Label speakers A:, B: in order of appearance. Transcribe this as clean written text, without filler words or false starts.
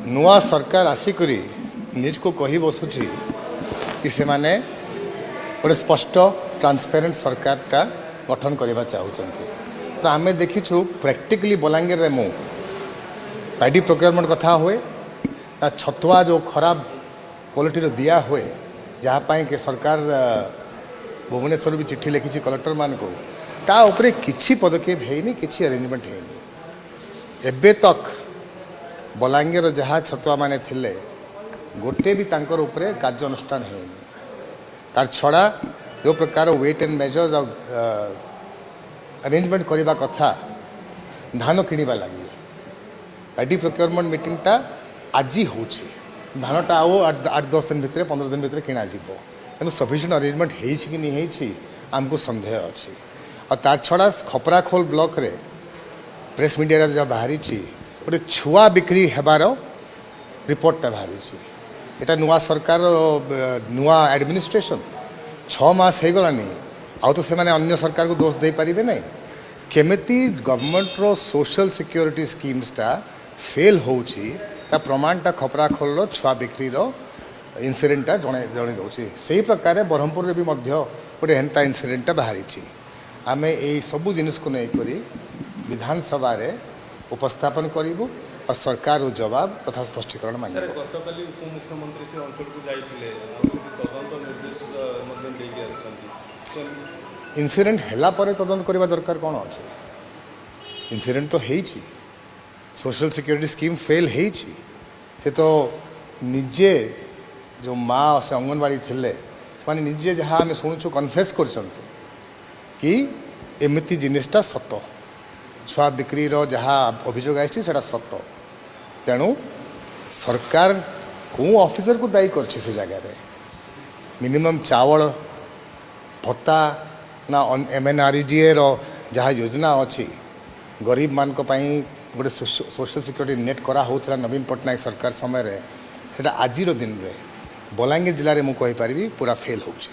A: ନୂଆ ସରକାର ଆସିକରି ନିଜକୁ କହି ବସୁଛି କି ସେମାନେ ଗୋଟେ ସ୍ପଷ୍ଟ, ଟ୍ରାନ୍ସପେରେଣ୍ଟ ସରକାରଟା ଗଠନ କରିବା ଚାହୁଁଛନ୍ତି। ତ ଆମେ ଦେଖିଛୁ ପ୍ରାକ୍ଟିକାଲି ବଲାଙ୍ଗୀରରେ, ମୁଁ ପ୍ୟାଡି ପ୍ରୋକ୍ୟୁରମେଣ୍ଟ କଥା ହୁଏ ନା ଛତୁଆ ଯେଉଁ ଖରାପ କ୍ୱାଲିଟିର ଦିଆ ହୁଏ, ଯାହା ପାଇଁ କି ସରକାର ଭୁବନେଶ୍ୱର ବି ଚିଠି ଲେଖିଛି କଲେକ୍ଟରମାନଙ୍କୁ, ତା ଉପରେ କିଛି ପଦକ୍ଷେପ ହେଇନି, କିଛି ଆରେଞ୍ଜମେଣ୍ଟ ହେଇନି। ଏବେ ତକ୍ ବଲାଙ୍ଗୀର ଯାହା ଛତୁଆ ମାନେ ଥିଲେ, ଗୋଟେ ବି ତାଙ୍କର ଉପରେ କାର୍ଯ୍ୟାନୁଷ୍ଠାନ ହେଇନି। ତାର ଛଡ଼ା ଯେଉଁ ପ୍ରକାର ୱେଟ୍ ଆଣ୍ଡ ମେଜର୍ସ ଆଉ ଆରେଞ୍ଜମେଣ୍ଟ କରିବା କଥା ଧାନ କିଣିବା ଲାଗି, ପ୍ୟାଡି ପ୍ରୋକ୍ୟୁରମେଣ୍ଟ ମିଟିଂଟା ଆଜି ହେଉଛି, ଧାନଟା ଆଉ 8-10 ଦିନ ଭିତରେ, 15 ଦିନ ଭିତରେ କିଣାଯିବ। ତେଣୁ ସଫିସିଏଣ୍ଟ ଆରେଞ୍ଜମେଣ୍ଟ ହେଇଛି କି ନି ହେଇଛି, ଆମକୁ ସନ୍ଦେହ ଅଛି। ଆଉ ତା ଛଡ଼ା ଖପରାଖୋଲ ବ୍ଲକରେ ପ୍ରେସ୍ ମିଡ଼ିଆରେ ଯାହା ବାହାରିଛି, ଗୋଟେ ଛୁଆ ବିକ୍ରି ହେବାର ରିପୋର୍ଟଟା ବାହାରିଛି। ଏଇଟା ନୂଆ ସରକାର, ନୂଆ ଆଡ଼ମିନିଷ୍ଟ୍ରେସନ୍, 6 ମାସ ହେଇଗଲାନି, ଆଉ ତ ସେମାନେ ଅନ୍ୟ ସରକାରକୁ ଦୋଷ ଦେଇପାରିବେ ନାହିଁ। କେମିତି ଗଭର୍ଣ୍ଣମେଣ୍ଟର ସୋସିଆଲ ସିକ୍ୟୁରିଟି ସ୍କିମ୍ସଟା ଫେଲ୍ ହେଉଛି, ତା ପ୍ରମାଣଟା ଖପରାଖୋଲର ଛୁଆ ବିକ୍ରିର ଇନସିଡେଣ୍ଟଟା ଜଣେଇ ଜଣେଇ ଦେଉଛି। ସେଇ ପ୍ରକାରେ ବ୍ରହ୍ମପୁରରେ ବି ମଧ୍ୟ ଗୋଟେ ହେନ୍ତା ଇନସିଡେଣ୍ଟଟା ବାହାରିଛି। ଆମେ ଏଇ ସବୁ ଜିନିଷକୁ ନେଇକରି ବିଧାନସଭାରେ ଉପସ୍ଥାପନ କରିବୁ ଆଉ ସରକାରରୁ ଜବାବ ତଥା ସ୍ପଷ୍ଟୀକରଣ
B: ସାର୍,
A: ମାଗିବୁ।
B: ଗତକାଲି ଉପମୁଖ୍ୟମନ୍ତ୍ରୀ ସେ ଅଞ୍ଚଳକୁ ଯାଇଥିଲେ ଆଉ ସେଠି ତଦନ୍ତ ନିର୍ଦ୍ଦେଶ ମଧ୍ୟ ଦେଇକି ଆସିଛନ୍ତି ସେ।
A: ଇନସିଡେଣ୍ଟ ହେଲା ପରେ ତଦନ୍ତ କରିବା ଦରକାର କ'ଣ ଅଛି? ଇନସିଡେଣ୍ଟ ତ ହେଇଛି, ସୋସିଆଲ ସିକ୍ୟୁରିଟି ସ୍କିମ୍ ଫେଲ୍ ହେଇଛି। ସେ ତ ନିଜେ ଯେଉଁ ମା ସେ ଅଙ୍ଗନବାଡ଼ି ଥିଲେ, ସେମାନେ ନିଜେ ଯାହା ଆମେ ଶୁଣୁଛୁ କନଫେସ୍ କରିଛନ୍ତି କି ଏମିତି ଜିନିଷଟା ସତ, ଛୁଆ ବିକ୍ରିର ଯାହା ଅଭିଯୋଗ ଆସିଛି ସେଇଟା ସତ। ତେଣୁ ସରକାର କେଉଁ ଅଫିସରକୁ ଦାୟୀ କରିଛି ସେ ଜାଗାରେ? ମିନିମମ୍ ଚାଉଳ ଭତ୍ତା ନା ଏମ୍ଏନ୍ଆର୍ଇଜିଏର ଯାହା ଯୋଜନା ଅଛି, ଗରିବମାନଙ୍କ ପାଇଁ ଗୋଟେ ସୋସିଆଲ ସିକ୍ୟୁରିଟି ନେଟ୍ କରାହେଉଥିଲା ନବୀନ ପଟ୍ଟନାୟକ ସରକାର ସମୟରେ, ସେଇଟା ଆଜିର ଦିନରେ ବଲାଙ୍ଗୀର ଜିଲ୍ଲାରେ ମୁଁ କହିପାରିବି ପୁରା ଫେଲ୍ ହେଉଛି।